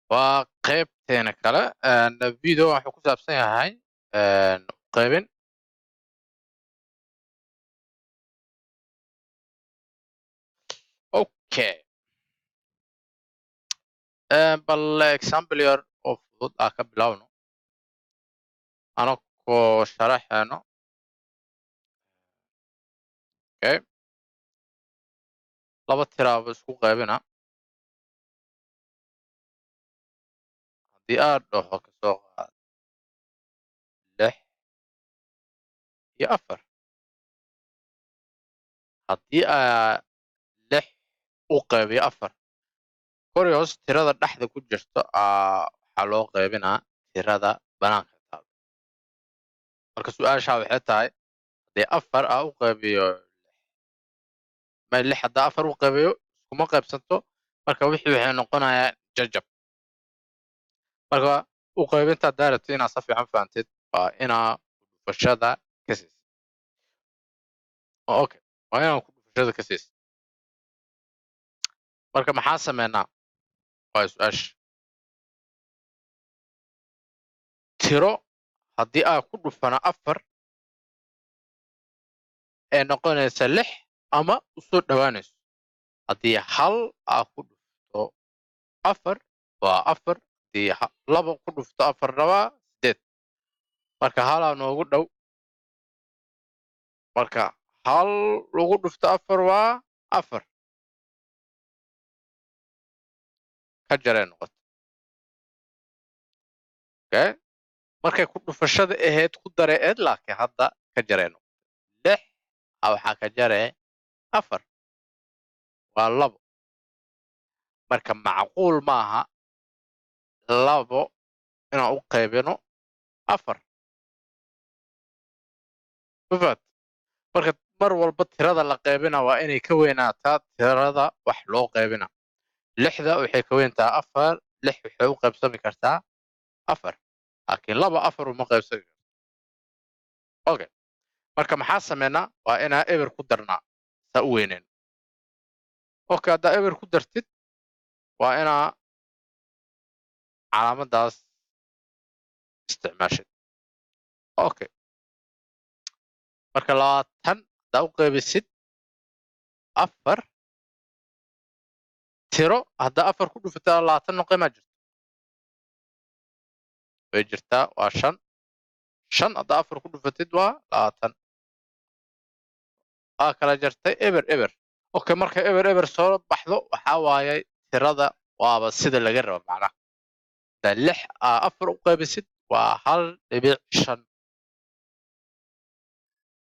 Waa qaybteena kale. Video wuxuu ku saabsan yahay qaybin. Okay. Bal example yar oo fudud ah ka bilowno anakoo sharaxeeno. Okay. Laba tiraaba isku qaybina. Haddii aad dhaho kasoo qaad 6 iyo 4. Haddii aa 6 u qaybiyo 4, kor iyo hoos tirada dhexda ku jirto waxaa loo qaybinaa tirada banaanka taalo. Marka su-aasha waxay tahay, haddii 4 aa u qaybiyo 6, haddaa 4 u qaybiyo iskuma qaybsanto, marka wixii waxay noqonayaa jajab. Marka u qaybinta haddaa rabtid inaad si fiican fahantid, waa inaa ku dhufashada ka siisid. Okay, waa inaa ku dhufashada ka siisid. Marka maxaa sameynaa? Waa su-aasha. Tiro haddii aa ku dhufana 4 ee noqonaysa 6 ama usoo dhowaanayso. Haddii 1 aa ku dhufto 4 waa 4, haddii 2 ku dhufto 4-na waa 8. Marka halaa noogu dhow. Marka 1 lagu dhufto 4 waa 4. Ka jaree noqoto. Okay. Markay ku dhufashada ahayd ku daray eed, laakiin hadda ka jaree noqoto. 6 waxaa ka jaree 4 waa 2. Marka macquul maaha 2 inaan u qaybino 4. Mafahant? Marka mar walba tirada la qaybina waa inay ka weynaataa tirada wax loo qaybina. 6da waxay ka weyn tahay 4, 6 waxay u qaybsami kartaa 4, laakiin 2 4 uma qaybsami karto. Okay. Marka maxaa sameynaa? Waa inaa eber ku darnaa saa u weyneen. Okay, haddaa eber ku dartid waa inaa calaamaddaas isticmaashid. Okay. Marka 20 haddaa u qaybisid 4, tiro haddaa 4 ku dhufataa 20 noqon ma jirto? Way jirtaa, waa 5. 5 haddaa 4 ku dhufatid waa 20. Waa kala jartay eber eber. Okay, marka eber eber soo baxdo waxaa waayay tirada waaba sida laga rabo macnaha. Haddaa 6 aa 4 u qaybisid waa 1.5.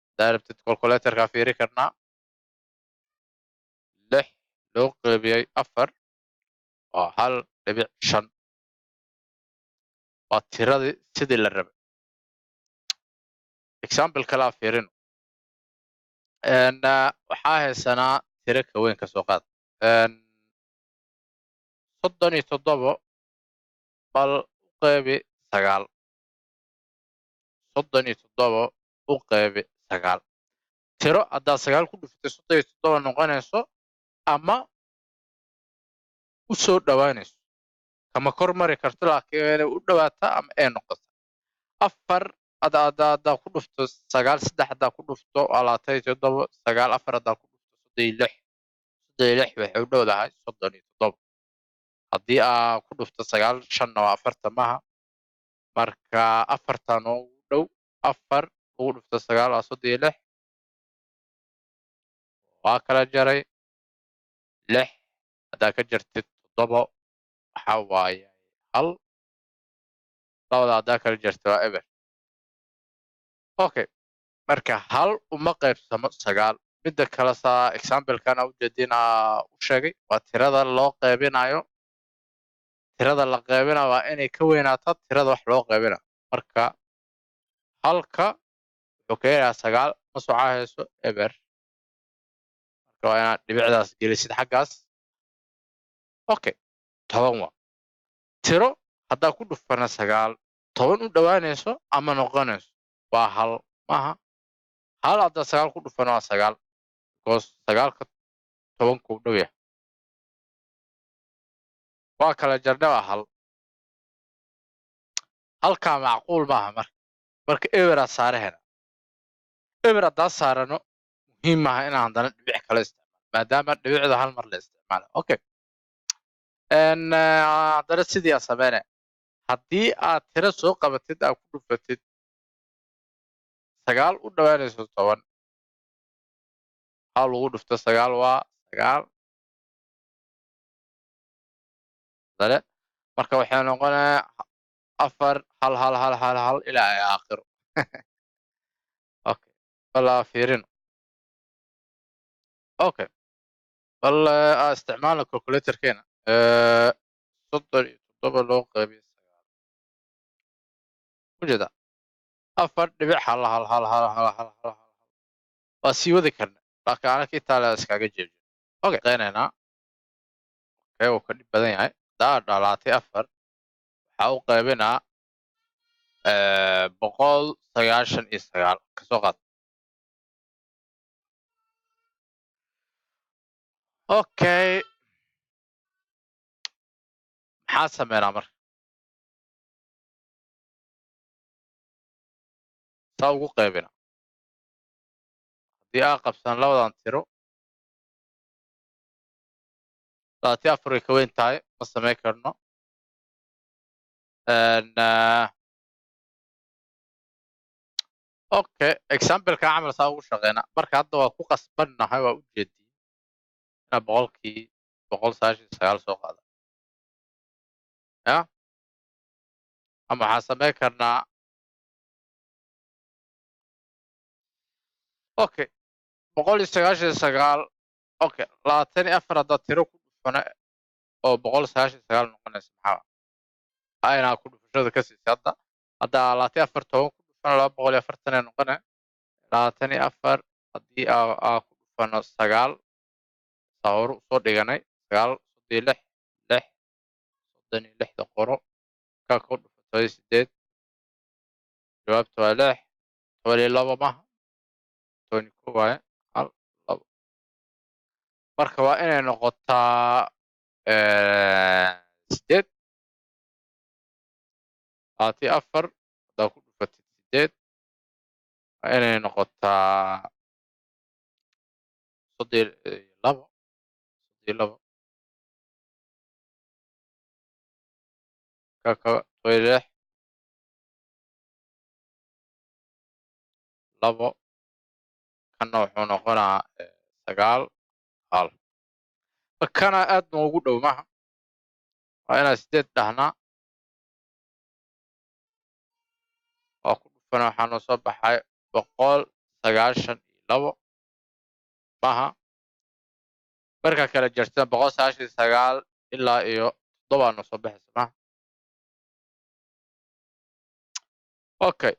Haddaa rabtid calculator-ka fiiri karnaa. 6 loo qaybiyay 4 waa 1.5. Waa tiradii sidii la rabay. Example kale aan fiirino. Waxaa haysanaa tiro ka weyn ka soo qaad. 37 bal u qaybi 9. 37 u qaybi 9. Tiro haddaa 9 ku dhufatay 37 noqonayso ama u soo dhowaanayso. Kama kor mari karto, laakiin inay u dhowaataa ama ay noqoto. 4 haddaa ku dhufto 9, 3 haddaa ku dhufto waa 27, 9 4 haddaa ku dhufto 36. 36 waxay u dhowdahay 37. Haddii aa ku dhufto 9 5 waa 40 maaha. Marka 4 noogu dhow, 4 lagu dhufto 9 waa 36. Waa kala jaray 6 haddaa ka jartid 7 waxaa waaye 1. Labada haddaa kala jartid waa eber. Okay. Marka 1 uma qaybsamo 9. Midda kale saa example-kan u jeedin u sheegay waa tirada loo qaybinayo. Tirada la qaybinayo waa inay ka weynaataa tirada wax loo qaybinayo. Marka halka wuxuu ka yarayaa 9 ma soo hayso eber. Marka waa inaad dhibicdaas gelisid xaggaas. Okay, 10 waa. Tiro haddaa ku dhufana 9, 10 u dhowaanayso ama noqonayso waa 1 maaha. 1 haddaa 9 ku dhufana waa 9, because 9-ka 10-ku u dhow yahay. Waa kala jarnay waa 1. Halkaa macquul maaha. Marka eber aa saarahayna. Eber haddaan saarano, muhiim maaha inaan haddana dhibic kala isticmaalo, maadaama dhibicda hal mar la isticmaalo. Okay, haddana sidii aa sameynaya, haddii aad tiro soo qabatid, aad ku dhufatid 9 u dhawaanayso 10, hal lagu dhufto 9 waa 9. Dale, marka waxay noqonayaa 4 1 1 1 1 1 ilaa ay aakhiro. Okay, bal aa fiirino. Okay, bal aa isticmaalno calculatorkeena. 37 loo qaybiyo 9, ujeeda 4.1 1 1 1 1 1 1. Waa sii wadi karna, laakiin anaka intaa la iskaga jeejo. Okay, qeynaynaa. Okay, wuu ka dhib badan yahay. Hadaa dhalaatay 4 waxaa u qaybinaa 199, kasoo qaad. Okay, maxaa sameynaa marka? Saa ugu qaybina haddii aa qabsan labadan tiro, 24 way ka weyn tahay, ma samayn karno. Okay, exampleka camal saa ugu shaqeyna. Marka hadda waa ku qasbannahay, waa ujeediin inaa 199% soo qaada ya. Ama waxaan samayn karnaa, okay, 199. Okay, 24 haddaad tiro ku dhufano oo 199 noqonaysa, maxaa aynaa ku dhufashada ka siisay? Hadda 24 10 ku dhufano, 240 ay noqone. 24 haddii aa ku dhufano 9, saa hore usoo dhiganay, 9 36, 6, 36-da qoro, ka ku dhufo 18, jawaabta waa 6. 12 maha, 11 waaye, 1 2. Marka waa inay noqotaa 8. 24 haddaa ku dhufatid 8, waa inay noqotaa 32, 32. Ka 16, 2, kanna wuxuu noqonaa 9, 1. Kana aad noogu dhow maha, waa inaan 8 dhahnaa. Waa ku dhufana, waxaa noo soo baxay 192 maha. Markaa kala jartana, 199 ilaa iyo 7 noo soo baxaysa maha. Okay,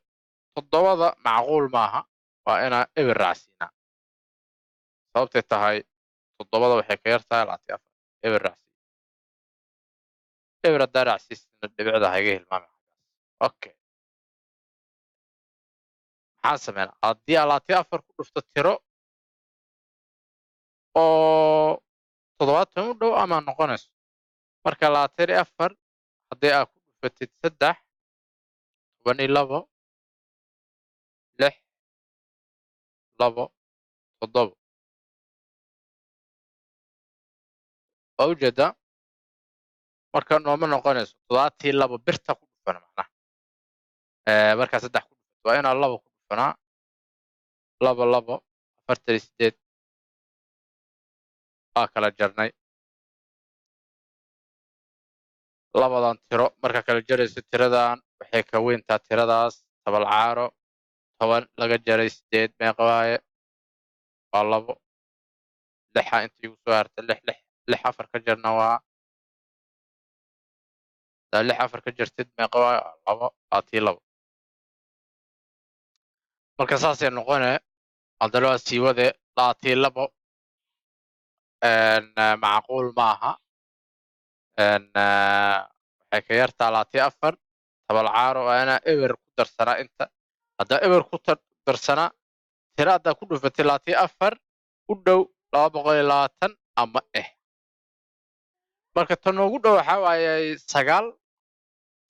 7-da macquul maaha, waa inaan eber raacsiinaa. Sababtay tahay, 7-da waxay ka yar tahay 24. Eber raacsiin. Eber haddaa raacsiisana, dhibicda ha iga hilmaami xaggaas. Okay, maxaan sameynaa haddii aa 24 ku dhufto tiro oo 70 u dhow ama noqonayso? Marka 24 haddii aa ku dhufatid 3, 12, 6, 2, 7, waa ujeedaa. Marka nooma noqonayso 72. Birta ku dhufana macnaha. Markaa 3 ku dhufato, waa inaa 2 ku dhufanaa. 2, 2, 48. Waa kala jarnay labadan tiro. Marka kala jarayso, tiradan waxay ka weyntaa tiradaas. Tabalcaaro, 10 laga jaray 8 meeqa waaye? Waa 2. Lixa inta igu soo harta, 6, 6, 6 4 ka jarna waa, hadaa 6 4 ka jartid meeqa waaye? Waa 2, waa tii 2. Marka saasay noqone. Haddana waa sii wade. 22 macquul maaha, waxay ka yartaa 24. Tabalcaaro, waa inaa eber ku darsanaa inta. Haddaa eber ku darsanaa, tiro haddaa ku dhufatay 24 u dhow 220 ama marka tan noogu dhow waxaa waaye 9.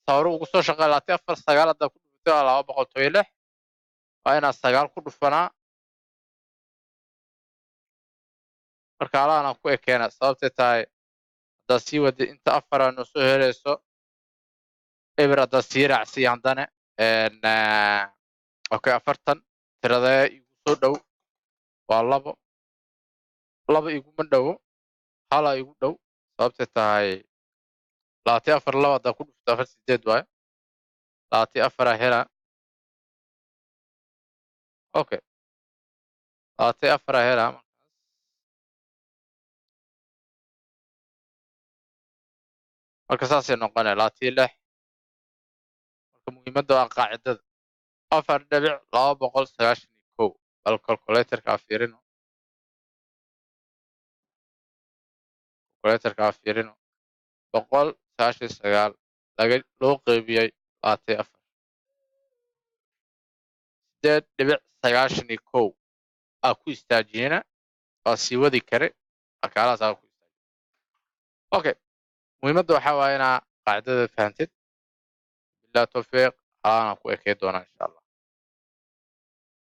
Hore ugu soo shaqeey 24 sagaal haddaa ku dhufatay waa 216. Waa inaa sagaal ku dhufanaa. Marka alahan aan ku ekeena, sababtay tahay haddaad sii wadi inta afaraa noo soo helayso, eber haddaad sii raacsiiya haddana. Okay, 40 tiradee igu soo dhow? Waa labo. Laba iguma dhowo, halaa igu dhow, sababtay tahay 24 laba haddaa ku dhufto afar sideed waaye, 24 aa helaa. Okay, 24 aa helaa. Marka saasay noqonaya 26. Marka muhiimadda waa qaacidada 4.291. Bal calculatorka aa fiirino, calculatorka aa fiirino. 199 laga loo qeybiyey 24, 8.91 aa ku istaajiyena. Waa sii wadi kare, akaalahaas aa ku istaajiye. Okay, muhiimadda waxaa waaye inaa qaacidada fahantid. Billahi tawfiiq, alaana ku ekey doonaa insha Allah.